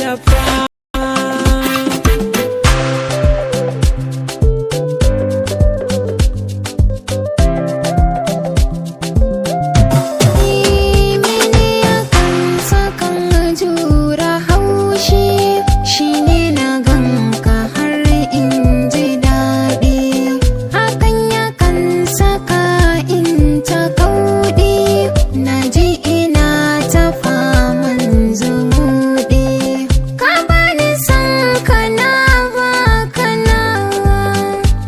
da fama. Mene yakan sakan jura haushi, shine na ganka har in ji daɗi. Hakan yakan saka in ta kauɗi, na ji ina ta faman zumuɗi. Ka bani san kana ba kana,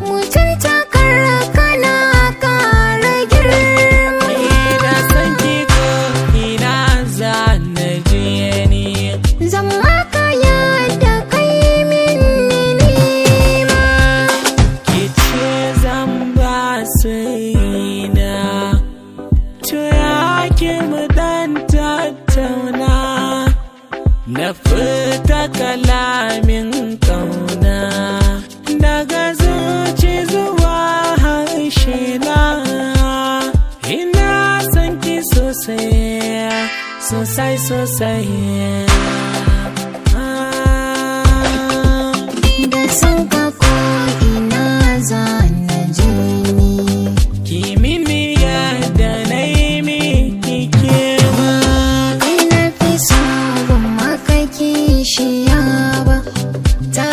mutuntakar kana ƙara girma. Ina san ki ko ina za na je ni. Zan maka yadda kai min nima. Ki ce zan ba sirina, to ya ki mu dan tattauna, na fita kalamin kauna daga zuci zuwa harshe na. Ina son ki sosai sosai sosai. Ah. Da son ka ko ina za na je ni. Kimini yadda na yi miki kewa. Kai na fi so, ban maka kishiya ba. Ta